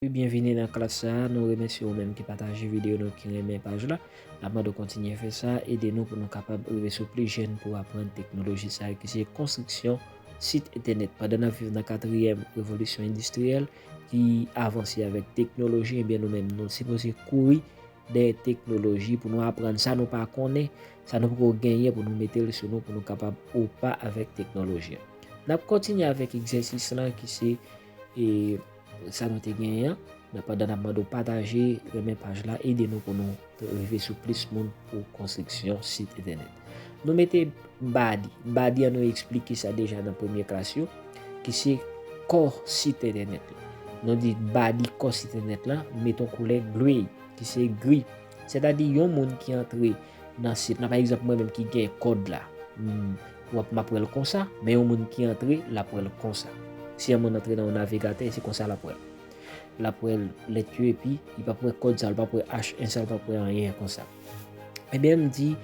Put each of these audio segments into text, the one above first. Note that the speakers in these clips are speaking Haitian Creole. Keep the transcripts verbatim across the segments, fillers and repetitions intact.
Wi, byenvini nan klas sa a. Nou remèsye ou menm ki pataje videyo nou, ki renmen paj la. N ap mande w kontinye fè sa, ede nou pou nou kapab rive sou plis jèn pou aprann teknoloji sa a ki se konstriksyon sit entènèt. Pandan n ap viv nan katriyèm revolisyon endistriyèl ki avanse avèk teknoloji, ebyen nou menm nou sipoze kouri dèyè teknoloji pou nou aprann sa nou pa konnen, sa nou poko genyen pou nou mete l sou nou pou nou kapab opa avèk teknoloji. N ap kontinye avèk egzèsis lan ki se e, sa nou te genyen an. Nan pandan n ap mande w pataje, renmen paj la, ede nou pou nou rive sou plis moun pou konstriksyon sit entènèt. Nou mete body. Body an nou eksplike sa deja nan premye klas yo, ki se kò sit entènèt la. Nou di body kò sit entènèt la, mete yon koulè gray, ki se gri. Sètadi yon moun ki antre nan sit lan, pa egzanp, mwen menm ki gen kòd la, m, w ap, m ap wè l konsa, men yon moun ki antre, l ap wè l konsa. Si yon moun antre nan yon navigatè, se konsa l ap wè l. L ap wè lèt yo epi li p ap wè kòd sa, li p ap wè H en sa, li p ap wè anyen konsa. Ebyen, m di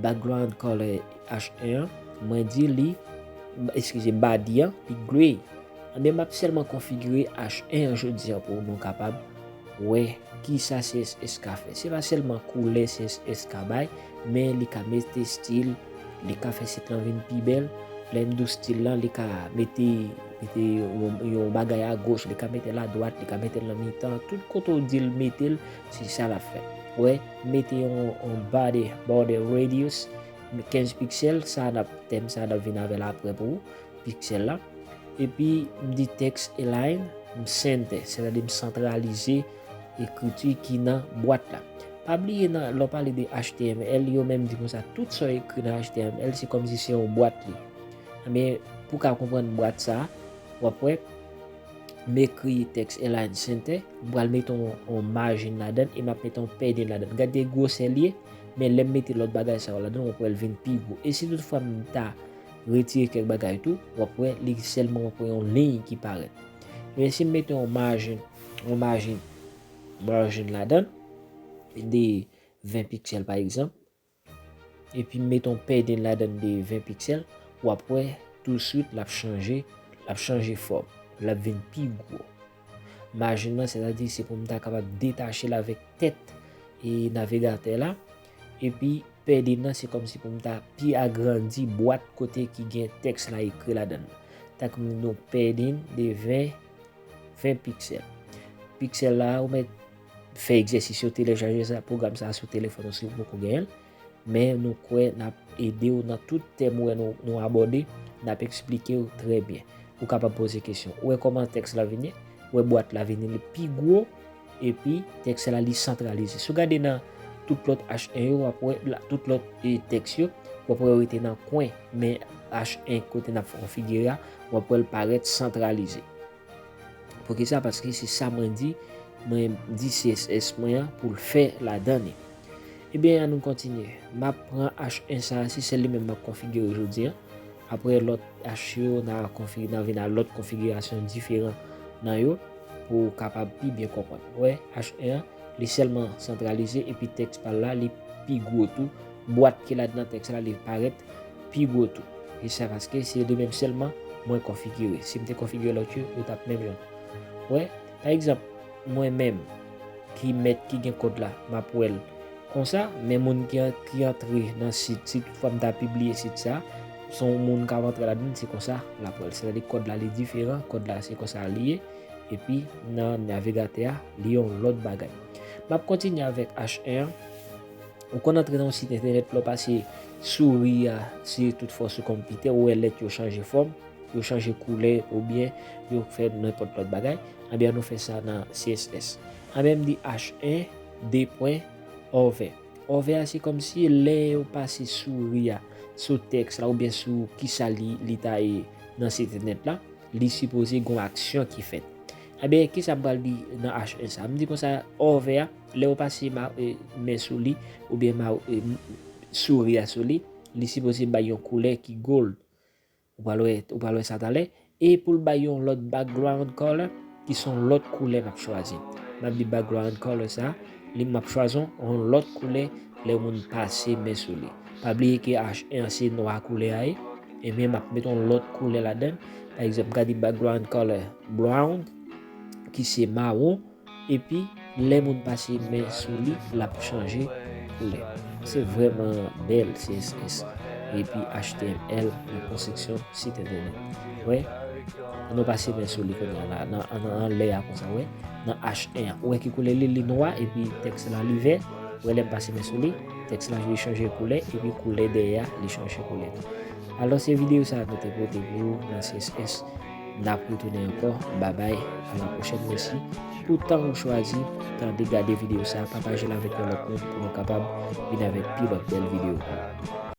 background color H en an, mwen di li, eskize, body an, li gray. Ebyen, m ap sèlman konfigire H en an jodi an pou nou kapab wè kisa C S S ka fè. Se pa sèlman koulè C S S ka bay, men li ka mete stil, li ka fè sit lan vin pi bèl. Lè m di w stil lan, li ka mete, mete yon, yon bagay agoch, li ka mete l adwat, li ka mete l nan mitan. Tout kote w di l mete l, se sa l ap fè. Wè, mete yon, yon border, border radius, kenz piksèl, sa n ap, tèm sa n ap vin avè l apre pou ou, piksèl la. Epi, m di text align, m center, sètadi m santralize ekriti ki nan bwat la. Pa bliye nan, lè w pale de H T M L, yo menm di konsa, tout sa w ekri nan H T M L, se kòmsi se yon bwat li. Ebyen, pou w ka konprann bwat sa a, w ap wè, m ekri text align center, m pral mete yon, yon margin ladan l e m ap mete yon padding ladan l. Gade gwosè l ye, men lè m mete lòt bagay sa yo ladan l, w ap wè l vin pi gwo. E si toutfwa m ta retire kèk bagay tou, w ap wè li sèlman w ap wè yon liy ki parèt. Men si m mete yon margin, yon margin, margin ladan l, de ven piksèl pa egzanp, epi m mete yon padding ladan l de ven piksèl, w ap wè touswit l ap chanje, l ap chanje fòm, l ap vin pi gwo. Margin nan, sètadi se pou m ta kapab detache l avèk tèt e navigatè la, epi padding nan, se kòmsi pou m ta pi agrandi bwat kote ki gen tèks la ekri ladan l. Tankou m di w padding de ven, ven piksèl. Piksèl la, ou mèt fè egzèsis yo, telechaje sa, pwogram sa sou telefòn ou si w poko genyen l. Men nou kwè n ap ede w nan tout tèm ou wè nou, nou abòde, n ap eksplike w trè byen. Ou kapab poze kesyon. Ou wè kòman tèks la vin ye? Ou wè bwat la vin li pi gwo, epi tèks la li santralize. Si w gade nan tout lòt H en yo, w ap wè la, tout lòt, e, tèks yo, w ap wè yo rete nan kwen, men H en kote n ap konfigire a, w ap wè l parèt santralize. Poukisa? Paske se sa mwen di, mwen di C S S mwen an pou l fè ladan li. Ebyen, ann nou kontinye. M ap pran H en sa a, se sèl li menm m ap konfigire jodi an. Apre lòt H yo, n a konfi-, n a vin a lòt konfigirasyon diferan nan yo pou w kapab pi byen konprann. Wè, H en an, li sèlman santralize epi tèks pa l la, li pi gwo tou. Bwat ki ladan tèks la, li parèt pi gwo tou. E sa paske se li menm sèlman mwen konfigire. Si m te konfigire lòt yo, yo t ap menm jan. Wè, pa egzanp, mwen menm ki mèt ki gen kòd la, m ap wè l konsa, men moun ki an-, ki antre nan sit, si toutfwa m ta pibliye sit sa, se yon moun k ap antre ladan l, se konsa l ap wè l. Sètadi kòd la li diferan, kòd la se konsa li ye, epi nan navigatè a, li yon lòt bagay. M ap kontinye avèk H en an. Ou konn antre nan yon sit entènèt, lè w pase souri a, se tout fòs sou konpitè, ou wè lèt yo chanje fòm, yo chanje koulè, oubyen yo fè nenpòt lòt bagay. Ebyen, nou fè sa nan C S S. Ebyen, m di H en, de pwen, over. Over a, se kòmsi lè yo pase souri a sou tèks la, oubyen sou kisa li, li ta ye nan sit entènèt la, li sipoze gen yon aksyon ki fèt. Ebyen, kisa m pral di nan H en sa? M di konsa, over a, lè w pase ma-, e, men sou li, oubyen ma-, e, m-, souri a sou li, li sipoze bay yon koulè ki gold. Ou pral wè, ou pral wè sa talè. E pou l bay yon lòt background color, ki se yon lòt koulè m ap chwazi. M ap di background color sa, li m ap chwazi yon lòt koulè lè moun pase men sou li. Pa bliye ke H en an se nwa koulè a ye, ebyen m ap mete yon lòt koulè ladan l. Pa egzanp, gade background color brown, ki se mawon, Epi lè moun pase men sou li, l ap chanje koulè. Se vrèman bèl, C S S. Epi H T M L nan konstriksyon sit entènèt. Wè, ann nou pase men sou li kounye a la, nan, nan anlè a konsa, wè, nan H en an. Ou wè ki koulè li, li nwa, epi tèks la li vè. Ou wè lè m pase men sou li, tèks la li chanje koulè, epi koulè dèyè a, li chanje koulè tou. Alò, se videyo sa a nou te pote pou ou nan C S S. N ap retounen ankò. Babay, a la pwochèn. Mèsi pou tan ou chwazi tande, gade videyo sa a. Pataje l avèk yon lòt moun pou nou kapab vin avèk pi lòt bèl videyo pou ou.